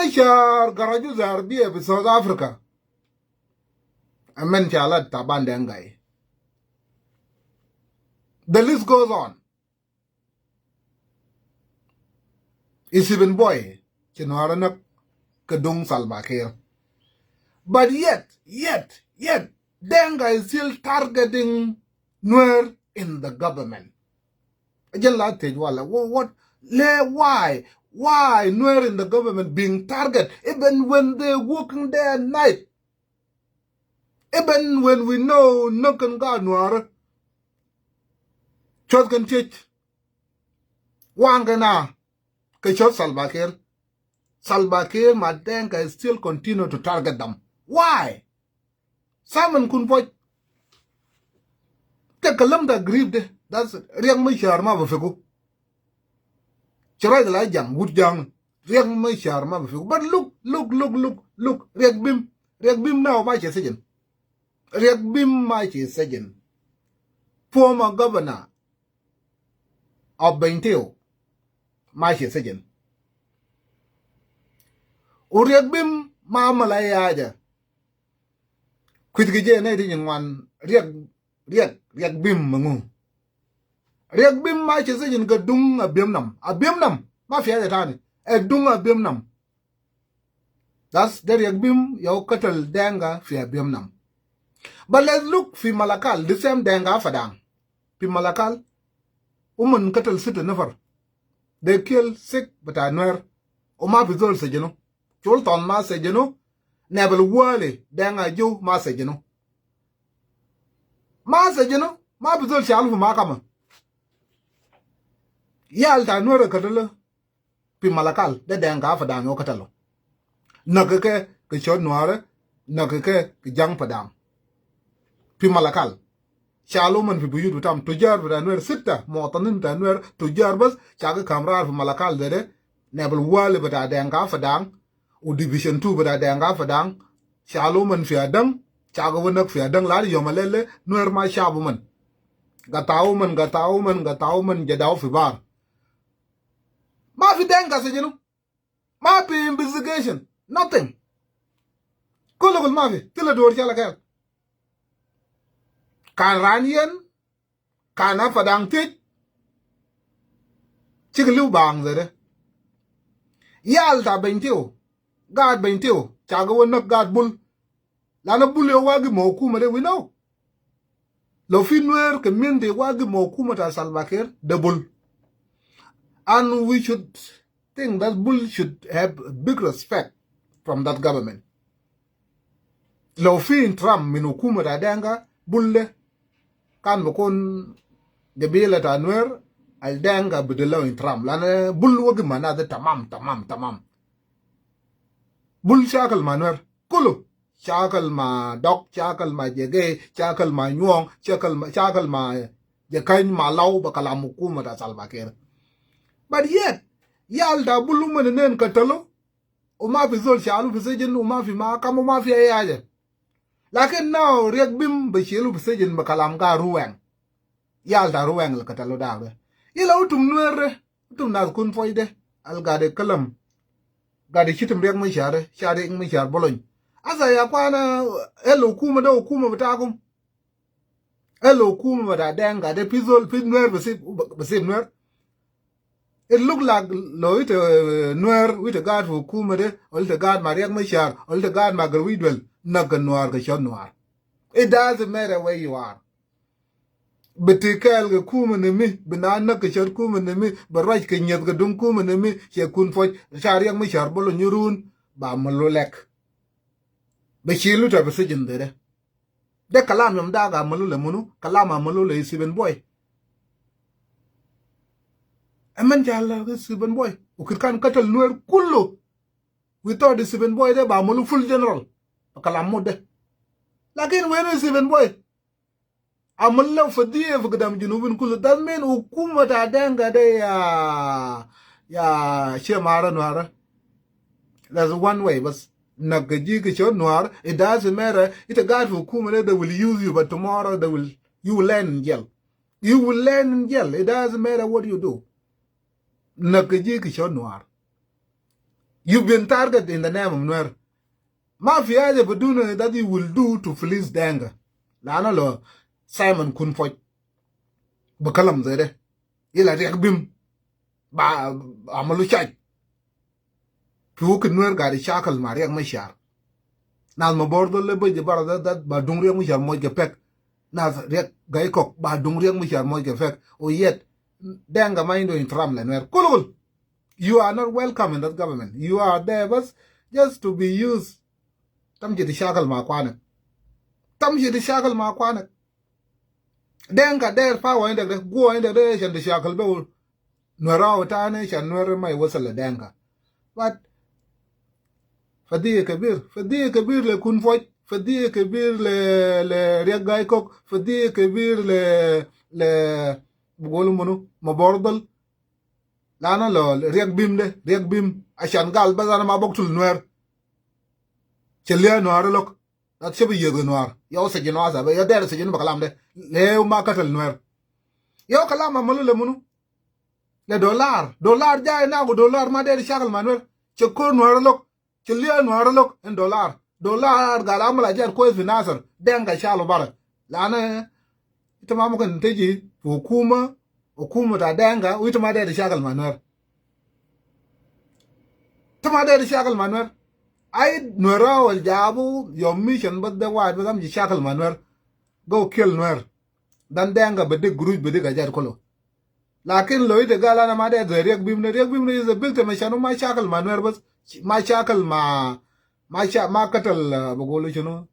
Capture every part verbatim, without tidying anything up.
Machar garaju zar biɛ bi South Africa. Ɛmɛn ca lat Taban Deng Gai. The list goes on. Is even boy ci Nuäärä näk kɛ duŋ Salva Kiir. But yet, yet, yet, Deng Gai is still targeting Nuer in the government. Jɛn la thiec walɛ, what, what, lɛ, why, why Nuer in the government being target even when they working day and night? Even when we know näk kɛn gaat Nuäärä, cuɔth kɛn thiec. Wan kɛn a kɛ cuɔth Salva Kiir. Salva Kiir ma Deng Gai still continue to target them. Why? Simon Kun Puɔc. Kɛ kɛ lɛm da grip de. That's Riek Machar ma bɛ fiku. Ci ruac la jaŋ wut jaŋ. Riek Machar ma bɛ fiku. But look, look, look, look, look. Riek Bim. Riek Bim now ma ci sijin. Riek Bim ma ci sijin. Former governor of Bentiu ma ci sijin. U Riek Bim ma mala yaja. Kui̱th kɛ jɛ nɛy ti nyin ŋuan Riek, Riek, Riek Bim mi ŋu. Riek Bim ma ci sijin kɛ duŋ Abiemnam. Abiemnam ma fi haja tani. Ɛ duŋ Abiemnam. That's the Riek Bim yɛ wä katal Deng Gai fi Abiemnam. But let's look fi Malakal, the same Deng Gai Fadang. Fi Malakal, uman katal sitta nafar. They kill six bita Nuer. U ma fi zol sijinu. Sultan ma sijinu. Nebel Wali Deng Gai Jow ma sijinu. Ma sijinu. Ma fi zol shalu fi mahkama. Yal ta Nuer katalo fi Malakal, de Deng Gai Fadang yɛ wä katalo. Näk kɛ kɛ cuɔth Nuäärä, näk kɛ kɛ jaŋ Fadang. Fi Malakal. Shalu uman fi buyut bitam, tujar bita Nuer sitta, muwatanin bita Nuer, tujar bas, cakɛ kam raar fi Malakal zede, nebel Wali bita Deng Gai Fadang, u division two bita Deng Gai Fadang, shalu uman fi Adang, cakɛ wä näk fi Adang, ladi yom alele, Nuer ma shabu uman. Gata uman, gata uman, gata uman, jadaw fi bar. Ma fi Deng Gai sijinu. Ma fi investigation. Nothing. Kulu kulu ma fi. Tila duwar chala kɛl. Kan ran yen. Kan a Fadang thiec. Cik liw baŋ zede. Yal ta Bentiu. Gaat Bentiu. Cakɛ wä näk gaat Bul. Lana Bul yɛ wä gim ma hukuma de, we know. Lo fi Nuer community wä gim ma hukuma ta Salva Kiir de Bul. And we should think that Bul should have a big respect from that government. Lo fi ihtiram min hukuma ta Deng Gai, Bul de kan bikun gabila ta Nuer al Deng Gai bidi lo ihtiram. Lana Bul wä gim ma nas de tamam, tamam, tamam. Bul shakal ma Nuer. Kulu. Shakal ma Dok, shakal ma Jegei, shakal ma Nyuɔŋ, shakal ma, shakal ma Jekany ma Law ba kalam hukuma ta Salva Kiir. But yet, yal ta Bul uman nen katalo, u ma fi zol shalu fi sijin, u ma fi mahkama, u ma fi ay haja. Lakin now Riek Bim bi shilu fi sijin bi kalam gaat Ruweng. Yal ta Ruweng al katalo dak de. Ila utum Nuer de, utum nas Kun Puɔc de, al gade kalam, gade shitim Riek Machar de, sha Riek Machar bolony. Asa ya kwana, el hukuma de hukuma bitakum. El hukuma bita Deng Gai de, fi zol, fi Nuer bi sib, bi sib Nuer. It look like lo ita, eh, Nuer, ita gaat fi hukuma de, wala ita gaat ma Riek Machar, wala ita gaat ma Garwidwel, näk kɛ Nuäär kɛ cuɔth Nuäär. It doesn't matter where you are. Bi ti kɛɛl kɛ kumɛ ni mi, bi na näk kɛ cuɔth kumɛ ni mi, bi ruac kɛ nyieth kɛ duŋ kumɛ ni mi, cɛ Kun Puɔc, ca Riek Machar bä lɔ nyurun, ba Malol lɛk. Bi ci luta bi sijin dhidɛ. De kalam yom dak a Malol ɛ munu, kalam a Malol ɛ Stephen Boi. Ɛmɛn ca la kɛ Stephen Boi. U kit kan katal Nuer kulu. We thought Stephen Boi de ba Malol full general. Kalam mut de. Lakin wen Stephen Boi. Amal leo fadiya fi gidam junubin kulu. That mean hukuma ta Deng Gai de ya, ya Shia Mara Nuara. That's one way bas. Nak ka ji ka shon Nuara. It doesn't matter. Ita gaat fi hukuma de, they will use you, but tomorrow they will, you will land in jail. You will land in jail. It doesn't matter what you do. Nak ka ji ka shon Nuara. You've been targeted in the name of Nuer. Ma fi haja bi duni that you will do to please Denka. Lana lo Simon Kun Puɔc bi kalam zede. Ila Riɛk Bim ba amalu caj. Fi wukit Nuer gari shakal ma Riɛk Machar. Nas Mabor Dhol le biji bara that, that ba duŋ Riɛk Machar moj ke pek. Nas Riɛk Gai Kok ba duŋ Riɛk Machar moj ke pek. O yet Denka ma indo intram le Nuer. Kulu kulu. You are not welcome in that government. You are there bas just to be used. Tamshi tishakal ma akwanak. Tamshi tishakal ma akwanak. Denka der power indek de, guwa indek de, shan tishakal be ul. Nuer aw tani, shan Nuer ma iwasal le Denka. But fadiya kabir, fadiya kabir le Kun Puɔc, fadiya kabir le, le Riɛk Gai Kok, fadiya kabir le, le, bugolu munu, Mabor Dhol. Lana lo Riɛk Bim de, Riɛk Bim, ashan gal bas ana ma boktul Nuer. Chiliya Nuer lok. That should be yedhi Nuer. Yau sajinu asa, yau der sajinu ba kalam de. Leu ma katal Nuer. Yau kalam amalu le munu. Le dollar. Dollar jai nagu dollar ma der shakal ma Nuer. Chekor Nuer lok. Chiliya Nuer lok in dollar. Dollar gal amal ajat kwes fi Nasir. Denka shalu bara. Lana, ita ma mumkin tiji fi hukuma, hukuma ta Denka, wa ita ma der shakal ma Nuer. Ita ma der shakal ma Nuer. Ai Nuer wal jabu, your mission bas de wahid bas amshi shakal ma Nuer. Go kill Nuer. Dan Denka bedik guruj bedik ajat kulu. Lakin lo ita gal ana ma der zai Riɛk Bim de, Riɛk Bim de is a victim, ashan ma shakal ma Nuer bas, ma shakal ma, ma sha-, ma katal, uh, bugolu shunu.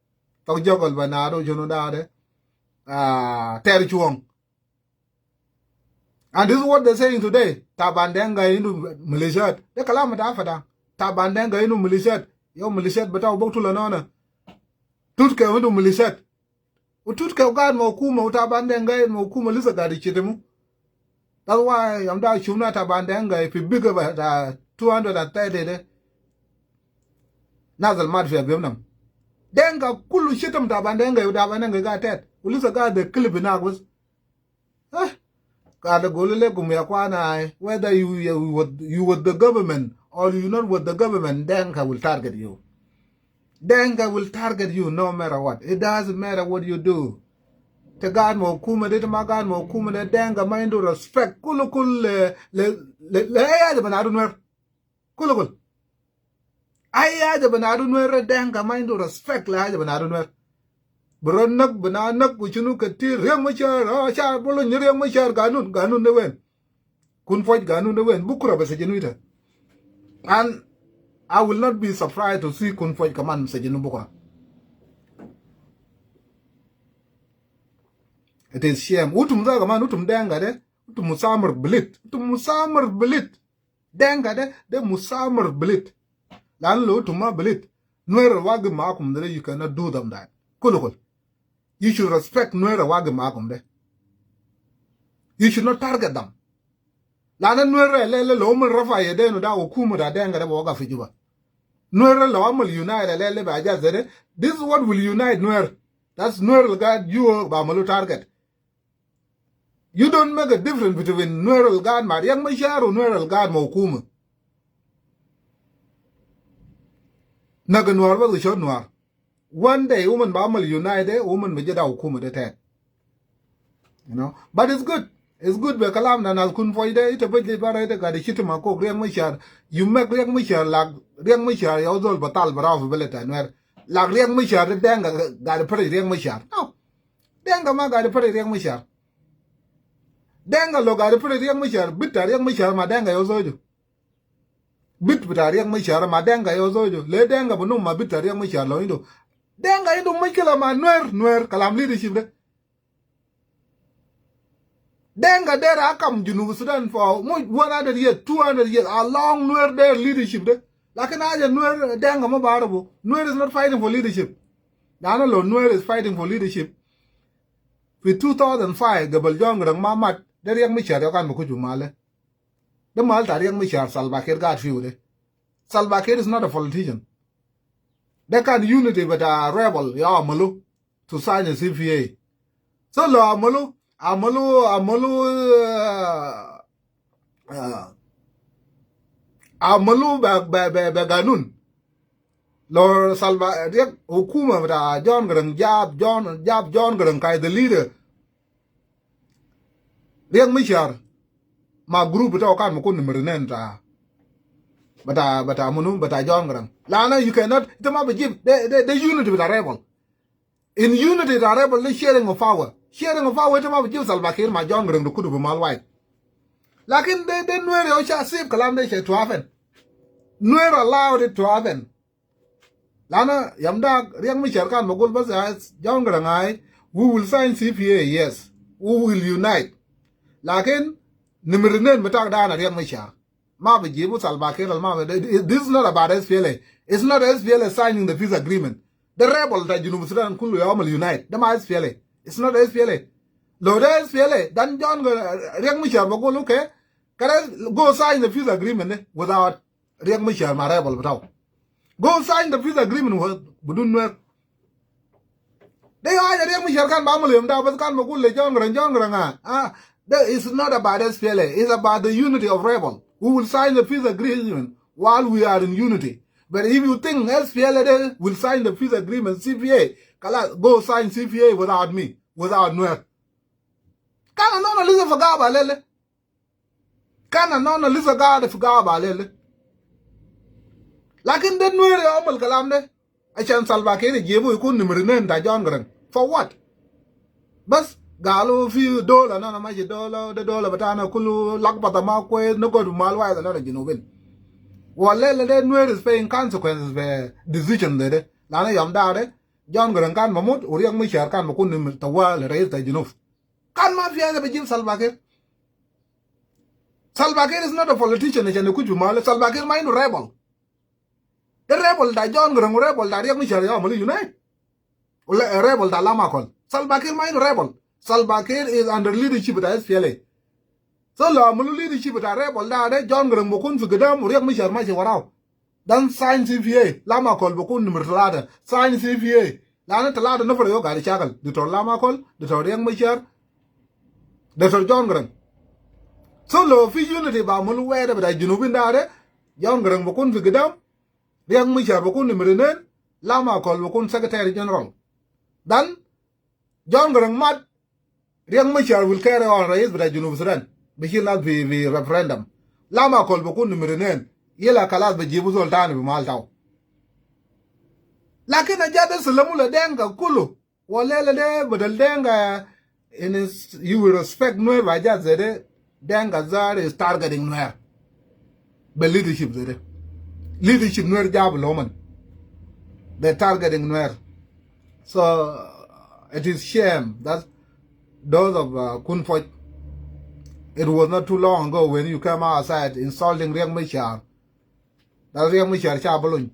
Tok jogol ba nado shunu da de. Ah, ter chuong. And this is what they're saying today. Taban Denka indu militiat. De kalam ta fada. Taban Denka indu militiat. Yau militiat bita u boktul anona. Tut ke indu militiat. U Tut ke gad ma hukuma, u Taban Denka ma hukuma lisa gad ichitimu. That's why yom da shufna Taban Denka fi biga ba ta two hundred and thirty de. Nazal mat fi abim nam. Denka kulu shitam Taban Denka, u Taban Denka gad tet. U lisa gad de clip inak bas. Eh? Gad gulu lekum ya kwana, whether you, you with, you with the government or you not with the government, Denka will target you. Denka will target you no matter what. It doesn't matter what you do. Te gad ma hukuma de, te ma gad ma hukuma de, Denka ma indu respect. Kulu kulu le, le, le, le, ay haja banadu Nuer. Kulu kulu. Ay haja banadu Nuer, Denka ma indu respect le haja banadu Nuer. Bro nak bina nak ku shunu katir, Riɛk Machar, ah, sha bolo ni Riɛk Machar, ganun, ganun de wen. Kun Puɔc ganun de wen, bukura ba sajinu ita. And I will not be surprised to see Kun Puɔc kaman sajinu bukura. It is shame. Utum za kaman, utum Denka de, utum musamar bilit, utum musamar bilit. Denka de, de musamar bilit. Lan lo utum ma bilit, Nuer al wagif makum de, you cannot do them that. Kulu kulu. You should respect Nuer al wagif makum de. You should not target them. Lana Nuer le, le, lo umon rafa yedenu da hukuma ta Denka de boga fi Juba. Nuer lo amal unite le, le, ba haja zede. This is what will unite Nuer. That's Nuer al gad you ba amalu target. You don't make a difference between Nuer al gad ma Riɛk Machar u Nuer al gad ma hukuma. Naga Nuer bas u shot Nuer. One day, umon ba amal unite, umon ba jeda hukuma de tet. You know, but it's good. It's good be kalam na nas Kun Puɔc de, ita bej le bara ita gad shitam akok Riɛk Machar. You make Riɛk Machar like Riɛk Machar ya zol batal baraw fi belet ta Nuer. Like Riɛk Machar de Denka gad pere Riɛk Machar. No. Denka ma gad pere Riɛk Machar. Denka lo gad pere Riɛk Machar, bit ta Riɛk Machar ma Denka yo zoju. Bit bita Riɛk Machar ma Denka yo zoju. Le Denka bunum ma bit ta Riɛk Machar lo indu. Denka indu mushkila ma Nuer, Nuer, kalam leadership de. Denka der akam Junub Sudan for much one hundred years, two hundred years, along Nuer der leadership de. Lakin haja Nuer Denka ma barabu. Nuer is not fighting for leadership. Lana lo Nuer is fighting for leadership. Fi two thousand five, gabal John Garang ma mat, de Riɛk Machar ya kan bakuju male. De mal ta Riɛk Machar Salva Kiir gad fiu de. Salva Kiir is not a politician. De kan unity bita rebel ya amalu to sign a C P A. So lo amalu, amalu, amalu, uh, uh, Amalu bɛ, bɛ, bɛ, bɛ ganun. Lɔ Salva Riek, hukuma bita John Garang, jab John, jab John Garang ka the leader. Riek Machar ma group bita kan ma kun nimri nen ta. Bita, bita munu, bita John Garang. Lana you cannot, ita ma bi jib, de, de, de unity bita rebel. In unity ta rebel, de sharing of power. Sharing of power, ita ma bi jib Salva Kiir ma John Garang du kudu bi mal wai. Lakin de, de Nuer yo cha sip kalam de che to happen. Nuer allowed it to happen. Lana yam da Riek Machar kan ma gul bas ya John Garang ai, we will sign C P A, yes. We will unite. Lakin nimri nen mitak da na Riek Machar. Ma bi jibu Salva Kiir al ma bi, this is not about S P L A. It's not S P L A signing the peace agreement. The rebel ta Junub Sudan kullu ya amal unite. Da ma S P L A. It's not S P L A. Lo da S P L A, dan John Garang, Riek Machar ba gul, okay. Kare go sign the peace agreement ne without Riek Machar ma rebel bitaw. Go sign the peace agreement with, bidun Nuer. De ya haja Riek Machar kan ba amalu yom da bas kan ba gul le John Garang, John Garang ah. Ah, that is not about S P L A. It's about the unity of rebel. We will sign the peace agreement while we are in unity. But if you think S P L A de will sign the peace agreement, C P A, kala go sign C P A without me, without Nuer. Kan anona lisa fi gaba lele. Kan anona lisa gaba fi gaba lele. Lakin de Nuer ya amal kalam de. Ashan Salva Kiir jibu ikun nimri nen ta John Garang. For what? Bas galu fi dola, nana mashi dola, de dola bitana kulu lakbata ma kwes, nugod mal wai da nana Junubin. Wa lele de Nuer is paying consequences be decision de de. Lana yom da de, John Garang kan mamut, u Riek Machar kan makun nimri ta wale rais ta Junub. Kan ma fi haja bi jib Salva Kiir. Salva Kiir is not a politician, ashan kuj mal. Salva Kiir ma indu rebel. De rebel ta John Garang, rebel ta Riek Machar ya amalu unite. Wala rebel ta Lam Akol. Salva Kiir ma indu rebel. Salva Kiir is under leadership ta S P L A. So lo amalu leadership ta rebel da de John Garang bikun fi gidam u Riek Machar mashi warau. Dan sign C P A. Lam Akol bikun nimri talata. Sign C P A. Lana talata nafar yo gari shakal. Doctor Lam Akol, Doctor Riek Machar, Doctor John Garang. So lo fi unity ba amalu wede bita Junubin da de, John Garang bikun fi gidam, Riek Machar bikun nimri nen, Lam Akol bikun secretary general. Dan John Garang mat, Riek Machar will carry on rais bita Junub Sudan. Bishil nas fi, fi referendum. Lam Akol bikun nimri nen. Yila kalas bi jibu zol tani bi mal tau. Lakin aja de salamu le Denka kulu. Wa lele de badal Denka, in is, you will respect Nuer ba aja zede. Denka Azar is targeting Nuer. Be leadership zede. Leadership Nuer jab loman. They targeting Nuer. So it is shame that those of uh, Kun Foj, it was not too long ago when you came outside insulting Riek Machar. That Riek Machar cha balun.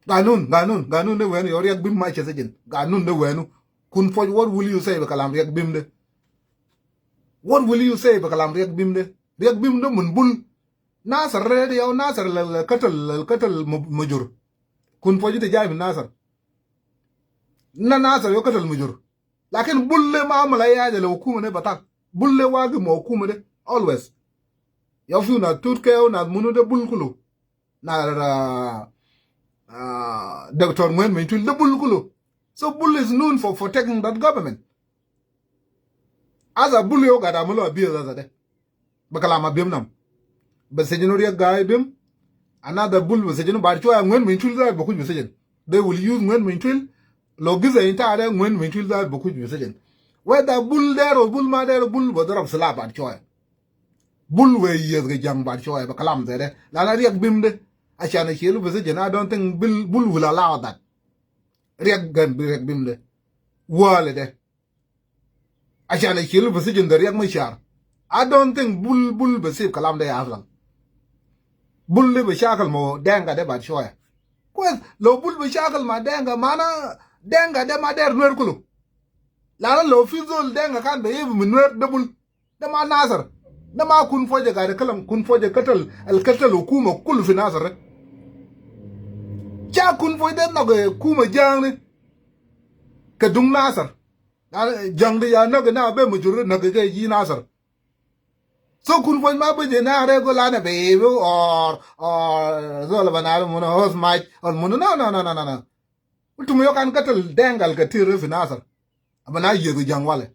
Ganun, ganun, ganun de wenu, yo Riek Bim ma che sijin. Ganun de wenu. Kun Foj, what will you say bi kalam Riek Bim de? What will you say bi kalam Riek Bim de? Riek Bim de mun bul. Nasir de yo Nasir la, la katal, la katal mu-, mujur. Kun Foj ita jai min Nasir. Na Nasir yo katal mujur. Lakin bul le ma amal ay haja le hukuma ne batal. Bul le wagi ma hukuma de. Always. Yo fi na Tut Keo na munu de bul kulu. Na, uh, uh, Doctor Ngwen Mintul de bul kulu. So bul is known for protecting that government. Asa bul yo gada mulo abuse asa de. Bi kalam Abim nam. Bi sijinu Riek Gai Bim. Another bul bi sijinu, baad shoya Ngwen Mintul zat bi kuj bi sijin. They will use Ngwen Mintul. Lo giza inta ada Ngwen Mintul zat bi kuj bi sijin. Whether bul der o bul ma der, bul bi darab sila baad shoya. Bul we yiyes ge jang baad shoya bi kalam zede. Lana Riek Bim de. Ashan ashilu bi sijin, I don't think bul, bul will allow that. Riek Gan bi Riek Bim de. Wale de. Ashan ashilu bi sijin de Riek Machar. I don't think bul, bul bi sib kalam de ya aslan. Bul de bi shakal ma Denka de baad shoya. Kwes, lo bul bi shakal ma Denka, mana Denka de ma der Nuer kulu. Lana lo fi zol Denka kan bi yib min Nuer de bul. De ma Nasir. De ma Kun Foj gade kalam Kun Foj katal, al katal hukuma kulu fi Nasir. Cha Kun Foj de nog hukuma jang ni. Ke dung Nasir. Jang de ya nog na be mujur nog ke ji Nasir. So kun puɔ̱ny ma bä jɛ na rɛ go lanɛ bɛ ibi or or zol bä na ri mun hoth mac or mun no no no no no. Utum yo kan katal Dɛŋ gal ka tir fi Nasir. Aba na yiëth jaŋ walɛ.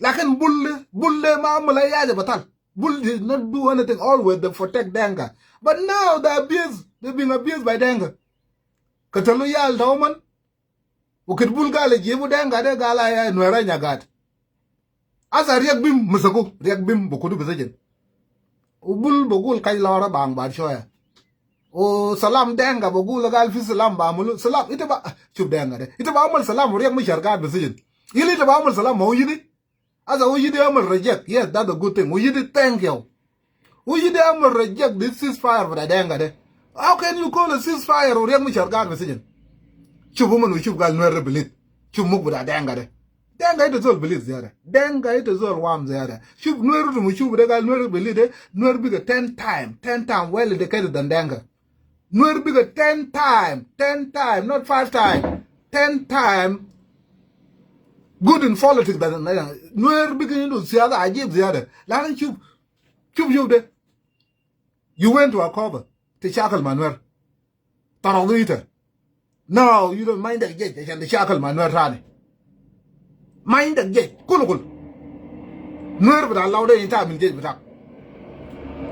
Lakin bul de bul de ma amul a yaja batal. Bul did not do anything. Always they protect Dɛŋ gal. But now they abuse, they being abused by Dɛŋ gal. Katalu yal tɔman. Ukit bul gal jibu Dɛŋ gal de gal a ya nuɛra nyagat. Asa riɛk bim misaku riɛk bim bukudu bisijin. Ubul bugul kaj lɔra baŋ bad shoya. U salam Dɛŋ gal bugul gal fi salam ba mulu salam ita ba. Shuf Dɛŋ gal de ita ba amal salam u Riɛk Machar gal bisijin. Ili ita ba amal salam ma u yidi. Asa u yidi amal reject. Yes, that's a good thing. U yidi thank you. U yidi amal reject this ceasefire bita Dɛŋ gal de. How can you call a ceasefire u Riɛk Machar gal bisijin? Shuf uman u shuf gal nuɛr bilit. Shuf muk bita Dɛŋ gal de. Dɛŋ gal ita zol bilit ziyada. Dɛŋ gal ita zol wam ziyada. Shuf nuɛr utum u shuf de gal nuɛr bilit de. Nuɛr bigger ten time, ten time well educated than Dɛŋ gal. Nuɛr bigger ten time, ten time, not five time, ten time good in politics than Dɛŋ gal. Nuɛr bigger indu siyasa ajib ziyada. Lakin shuf, shuf, shuf de. You went to Akobo ti shakal ma nuɛr. Taradu ita. No, you don't mind the jej ashan ti shakal ma nuɛr tani. Mind the jej kulu kulu. Nuɛr bita law de inta min jej bita.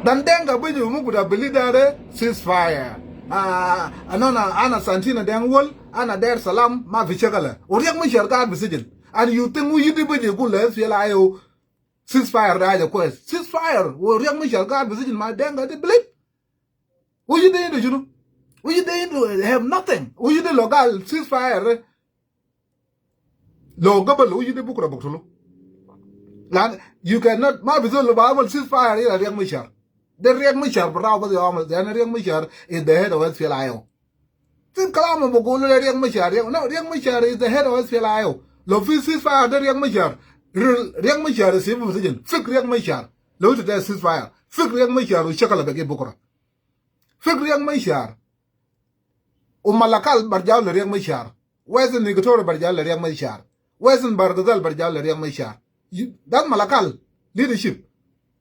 Dan Dɛŋ gal biji muk bita bilit de ceasefire. Ah, anana ana Santina Dɛŋ Wol ana der salam ma fi shakala. U Riɛk Machar gal bisijin. And you think u yidi biji gul le S P L A I O ceasefire de haja kwes. Ceasefire u Riɛk Machar gal bisijin ma Dɛŋ gal de bilit. U yidi indu shunu? U yidi indu have nothing. U yidi lo gal ceasefire. Lo gabal u yidi bukura buktulu. Lan you cannot ma bi zol lo ba amal ceasefire ila Riɛk Machar. De Riɛk Machar bra ba de amal de Riɛk Machar is the head of S P L A I O. Fi kalam bugulu de Riɛk Machar, Riɛk, no, Riɛk Machar is the head of S P L A I O. Lo fi ceasefire de Riɛk Machar. Riɛk Machar is in position. Fik Riɛk Machar. Lo ita de ceasefire. Fik Riɛk Machar u shakala bigger bukura. Fik Riɛk Machar. U Malakal barjaw le Riɛk Machar. Western Equatoria barjaw le Riɛk Machar. Western Bahr el Ghazal barjaw le Riɛk Machar. That Malakal leadership,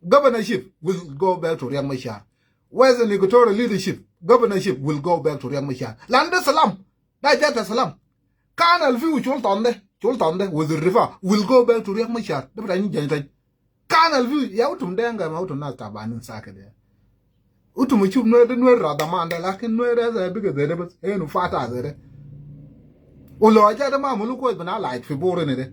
governorship will go back to Riɛk Machar. Western Equatoria leadership, governorship will go back to Riɛk Machar. Lan de salam. Da jata salam. Kan al fi u Chol Ton de, Chol Ton de, Wazir Difa will go back to Riɛk Machar. De bita ni jani tani. Kan al fi ya utum Dɛŋ gal ma utum nas tabanin sakit ya. Utum u shuf nuɛr de nuɛr ra daman de lakin nuɛr de za bigger zede bas. Enu fata zede. U lo haja de ma mulu kwes bina laik fi bore ne de.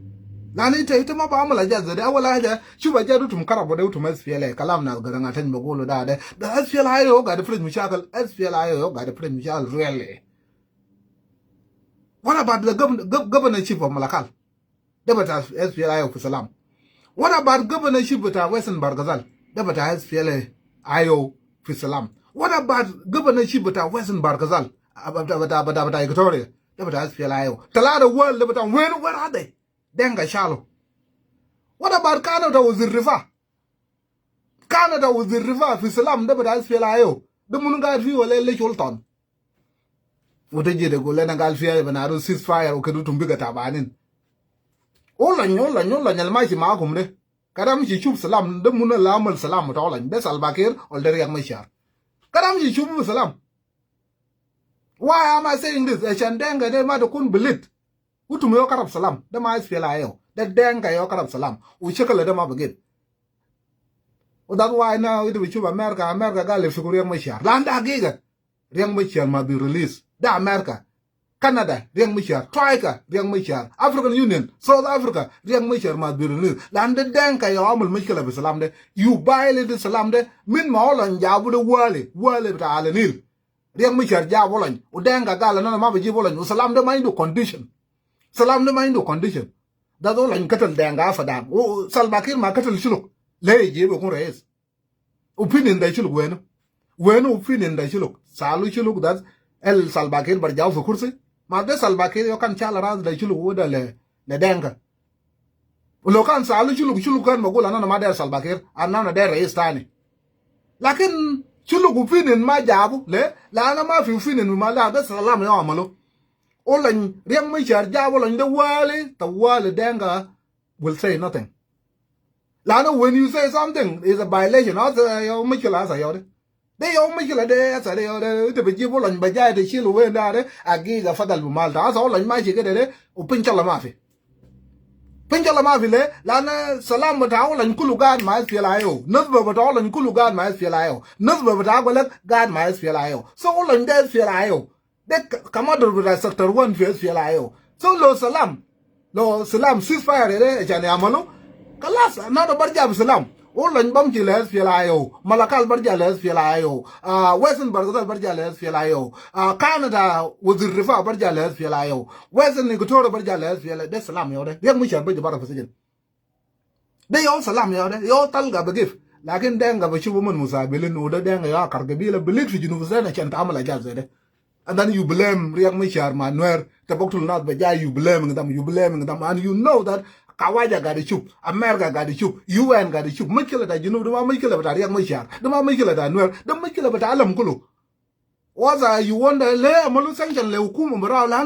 Lani ita ita ma ba amal haja zede. Awal haja shuf haja de utum karabo de utum S P L A I. Kalam nas Garaŋ a tani bugulu da de. Da S P L A I O gal de frej mushakil. S P L A I O gal de frej mushakil really. What about the governor, governorship of Malakal? De bita S P L A I O fi salam. What about governorship bita Western Bahr el Ghazal? De bita S P L A I O fi salam. What about governorship bita Western Bahr el Ghazal? Bita, bita, bita, bita Equatoria. De bita S P L A I O. Talata wal de bita wen, where are they? Dɛŋ gal shalo. What about Canada Wazir Difa? Canada Wazir Difa fi salam de bita S P L A I O. De munu gaid fi wala le Chol Ton. Uta jide gul lena gal fi haja bina ru ceasefire u kede utum bigger tabanin. Ulany, ulany, ulany al mashi makum de. Kada mishi shuf salam de munu al amal salam bita ulany. De Salva Kiir wala de Riɛk Machar. Kada mishi shuf salam. Why am I saying this? Ashan Dɛŋ gal de ma ta kun bilit. Utum yo karab salam. De ma S P L A I O. De Dɛŋ gal yo karab salam. U shakala de ma bigit. U that's why now ita bi shuf America, America gal le fiku Riɛk Machar. Lan de hagiga. Riɛk Machar must be released. De America. Canada, Riɛk Machar. Troika, Riɛk Machar. African Union, South Africa, Riɛk Machar must be released. Lan de Dɛŋ gal yo amal mushkila bi salam de. You violate salam de. Min ma ulany jabu de wali, wali bita Ala Nil. Riɛk Machar jab ulany. U Dɛŋ gal gal nana ma bi jib ulany. U salam de ma indu condition. Salam de ma indu condition. Da zol ulany katal Dɛŋ gal Fadam. U Salva Kiir ma katal Shuluk. Le yiji bi kun rais. Opinion de Shuluk wenu? Wenu opinion de Shuluk? Salu Shuluk that el Salva Kiir barjaw fi kursi. Ma de Salva Kiir yo kan shala ras de Shuluk u de le, le Dɛŋ gal. Lo kan salu Shuluk, Shuluk kan bugul ana ma der Salva Kiir, ana der rais tani. Lakin Shuluk opinion ma jabu, le, la ana ma fi opinion ma la de salam yo amalu. Ulany Riɛk Machar jabu ulany de wali, ta wali Dɛŋ gal will say nothing. Lanu when you say something is a violation, asa yau mushkila asa yau de. De yau mushkila de asa de yau de, ita bi jibu lɔny ba jai de shil wen da de, a giga fadal bi mal ta. Asa lɔny ma shi kede de, u piny chala ma fi. Piny chala ma fi le, lanu salam bita lɔny kulu gaad ma S P L A I O. Nasba bita lɔny kulu gaad ma S P L A I O. Nasba bita gole gaad ma S P L A I O. So lɔny de S P L A I O. De commander bita sector one fi S P L A I O. So lo salam, lo salam ceasefire de, ashan yamalu. Kalas, nada barja bi salam. Lɔny bamshi le S P L A I O. Malakal barja le S P L A I O. Ah, Western Bahr el Ghazal barja le S P L A I O. Ah, Canada wazir difa barja le S P L A I O. Western Equatoria barja le S P L A I O. De salam yau de. Riek Machar barja bara fi sijin. De yau salam yau de, yau talga bi gif. Lakin Dinka bi shufu uman mustaqbilin, u de Dinka yau akar gabila bi lit fi Junub Sudan ashan ta amal hajat zede. And then you blame Riek Machar ma Nuer, ta biktul nas bi jai, you blaming them, you blaming them, and you know that Kawaja gaid ishuf, America gaid ishuf, U N gaid ishuf. Mushkila ta Junub de ma mushkila bita Riek Machar, de ma mushkila ta Nuer, de mushkila bita alam kulu. Wasa you wonder le amalu sanction le hukuma bita la